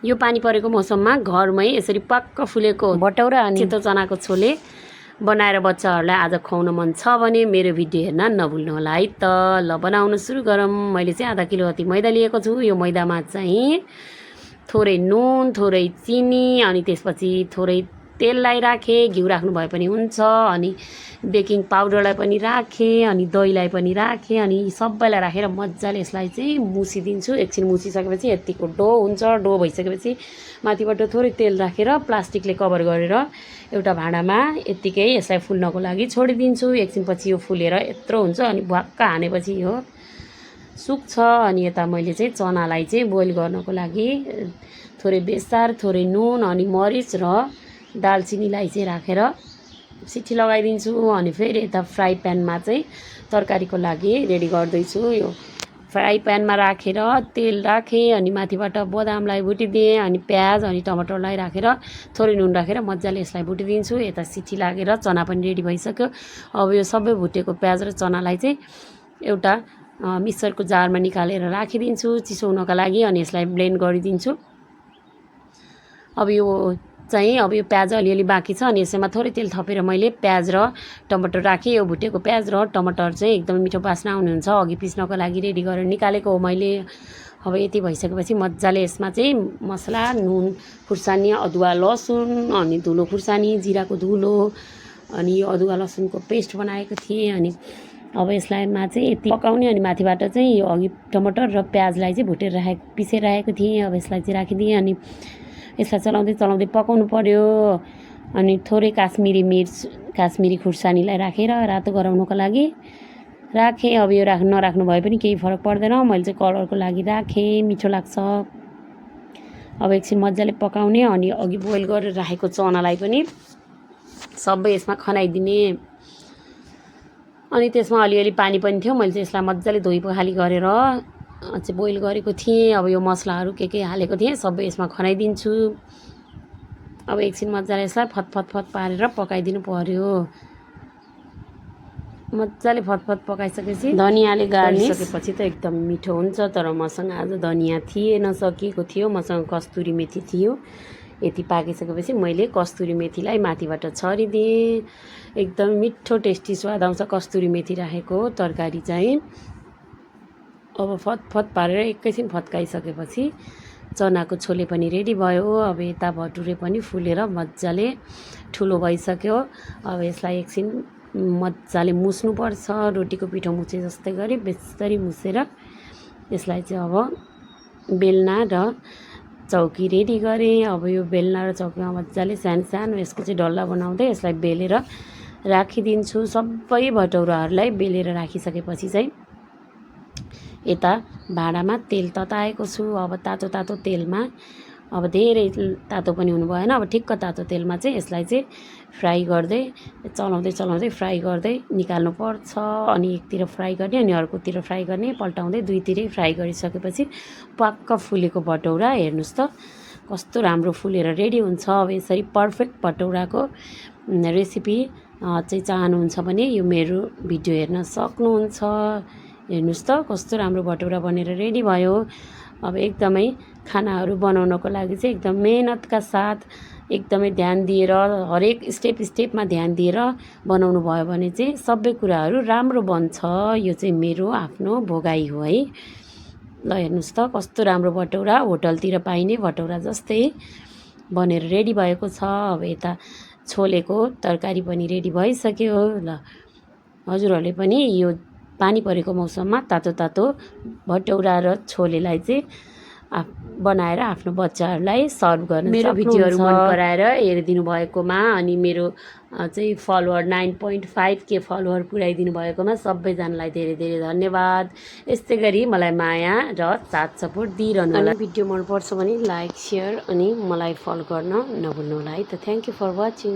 यो पानी परेको मौसममा घरमै यसरी पक्क फुलेको भटौरा अनि सेतो चनाको छोले बनाएर बच्चाहरूलाई आज खुवाउन मन छ भने मेरो भिडियो हेर्न नभुल्नु होला है त। ल बनाउन सुरु गरौँ। मैले चाहिँ आधा किलो जति मैदा लिएको छु। यो मैदामा चाहिँ थोरै नुन, थोरै चिनी अनि त्यसपछि थोरै तेललाई राखेँ, घिउ राख्नु भए पनि हुन्छ, अनि बेकिङ पाउडरलाई पनि राखेँ, अनि दहीलाई पनि राखेँ, अनि सबैलाई राखेर मजाले यसलाई चाहिँ मुसिदिन्छु। एकछिन मुसिसकेपछि यतिको डो हुन्छ। डो भइसकेपछि माथिबाट थोरै तेल राखेर प्लास्टिकले कभर गरेर एउटा भाँडामा यत्तिकै यसलाई फुल्नको लागि छोडिदिन्छु। एकछिनपछि यो फुलेर यत्रो हुन्छ अनि भ्वाक्क हानेपछि यो सुक्छ। अनि यता मैले चाहिँ चनालाई चाहिँ बोइल गर्नको लागि थोरै बेसार, थोरै नुन अनि मरिच र दालचिनीलाई चाहिँ राखेर सिटी लगाइदिन्छु। अनि फेरि यता फ्राई प्यानमा चाहिँ तरकारीको लागि रेडी गर्दैछु। यो फ्राई प्यानमा राखेर तेल राखेँ, अनि माथिबाट बदामलाई भुटिदिएँ, अनि प्याज अनि टमाटरलाई राखेर थोरै नुन राखेर मजाले यसलाई भुटिदिन्छु। यता सिटी लागेर चना पनि रेडी भइसक्यो। अब यो सबै भुटेको प्याज र चनालाई चाहिँ एउटा मिक्सरको जारमा निकालेर राखिदिन्छु चिसो हुनका लागि, अनि यसलाई ब्लेन्ड गरिदिन्छु। अब यो प्याज अलिअलि बाँकी छ, अनि यसैमा थोरै तेल थपेर मैले प्याज र टमाटर राखेँ। यो भुटेको प्याज र टमाटर चाहिँ एकदमै मिठो बास्ना आउनुहुन्छ। अघि पिस्नको लागि रेडी गरेर निकालेको हो मैले। अब यति भइसकेपछि मजाले यसमा चाहिँ मसला, नुन खुर्सानी, अदुवा लसुन अनि धुलो खुर्सानी, जिराको धुलो, अनि यो अदुवा लसुनको पेस्ट बनाएको थिएँ। अनि अब यसलाईमा चाहिँ यति पकाउने, अनि माथिबाट चाहिँ यो अघि टमाटर र प्याजलाई चाहिँ भुटेर पिसेर राखेको थिएँ। अब यसलाई चाहिँ राखिदिएँ, अनि यसलाई चलाउँदै चलाउँदै पकाउनु पर्यो। अनि थोरै काश्मिरी मिर्च, काश्मिरी खुर्सानीलाई राखेर रातो गराउनको लागि राखेँ। अब यो नराख्नु भए पनि केही फरक पर्दैन, मैले चाहिँ कलरको लागि राखेँ, मिठो लाग्छ। अब एकछिन मजाले पकाउने, अनि अघि बोइल गरेर राखेको चनालाई पनि सबै यसमा खनाइदिने। अनि त्यसमा अलिअलि पानी पनि थियो, मैले चाहिँ यसलाई मजाले धोइ पखाली गरेर चाहिँ बोइल गरेको थिएँ। अब यो मसलाहरू के हालेको थिएँ सबै यसमा खनाइदिन्छु। अब एकछिन मजाले यसलाई फतफत पारेर पकाइदिनु पर्यो। मजाले फतफत पकाइसकेपछि धनियाँले गाडिसकेपछि त एकदम मिठो हुन्छ। तर मसँग आज धनियाँ थिएन, सकिएको थियो, मसँग कस्तुरी मेथी थियो। यति पाकिसकेपछि मैले कस्तुरी मेथीलाई माथिबाट छरिदिएँ। एकदम मिठो टेस्टी स्वाद आउँछ कस्तुरी मेथी राखेको तरकारी चाहिँ। अब फतफत पारेर एकैछिन फत्काइसकेपछि चनाको छोले पनि रेडी भयो। अब यता भटुरे पनि फुलेर मजाले ठुलो भइसक्यो। अब यसलाई एकछिन मजाले मुस्नुपर्छ, रोटीको पिठो मुछे जस्तै गरी बेस्तरी मुसेर यसलाई चाहिँ अब बेलना र चौकी रेडी गरेँ। अब यो बेलना र चौकीमा मजाले सानो सानो यसको चाहिँ डल्ला बनाउँदै यसलाई बेलेर राखिदिन्छु। सबै भटौराहरूलाई बेलेर राखिसकेपछि चाहिँ यता भाँडामा तेल तताएको छु। अब तातो तातो तेलमा, अब धेरै तातो पनि हुनु भएन, अब ठिक्क तातो तेलमा चाहिँ यसलाई चाहिँ फ्राई गर्दै चलाउँदै चलाउँदै फ्राई गर्दै निकाल्नु पर्छ। अनि एकतिर फ्राई गर्ने, अनि अर्कोतिर फ्राई गर्ने, पल्टाउँदै दुईतिरै फ्राई गरिसकेपछि पक्क फुलेको भटौरा हेर्नुहोस् त कस्तो राम्रो फुलेर रेडी हुन्छ। अब यसरी पर्फेक्ट भटौराको रेसिपी चाहिँ चाहनुहुन्छ भने यो मेरो भिडियो हेर्न सक्नुहुन्छ। हेर्नुहोस् त कस्तो राम्रो भटौरा बनेर रेडी भयो। अब एकदमै खानाहरू बनाउनको लागि चाहिँ एकदम मेहनतका साथ एकदमै ध्यान दिएर हरेक स्टेपमा ध्यान दिएर बनाउनु भयो भने चाहिँ सबै कुराहरू राम्रो बन्छ। यो चाहिँ मेरो आफ्नो भोगाई हो है। ल हेर्नुहोस् त कस्तो राम्रो भटौरा, होटलतिर पाइने भटौरा जस्तै बनेर रेडी भएको छ। अब यता छोलेको तरकारी पनि रेडी भइसक्यो। ल हजुरहरूले पनि यो पानी परेको मौसममा तातो तातो भटौरा र छोलेलाई चाहिँ बनाएर आफ्नो बच्चाहरूलाई सर्भ गर्न सक्नुहुन्छ। मेरो भिडियोहरू मन पराएर हेरिदिनु भएकोमा, अनि मेरो चाहिँ फलोवर 9.5K फलोवर पुऱ्याइदिनु भएकोमा सबैजनालाई धेरै धेरै धन्यवाद। यस्तै गरी मलाई माया र साथ सपोर्ट दिइरहनु होला। भिडियो मनपर्छ भने लाइक, सेयर अनि मलाई फलो गर्न नभुल्नु होला है त। Thank you for watching.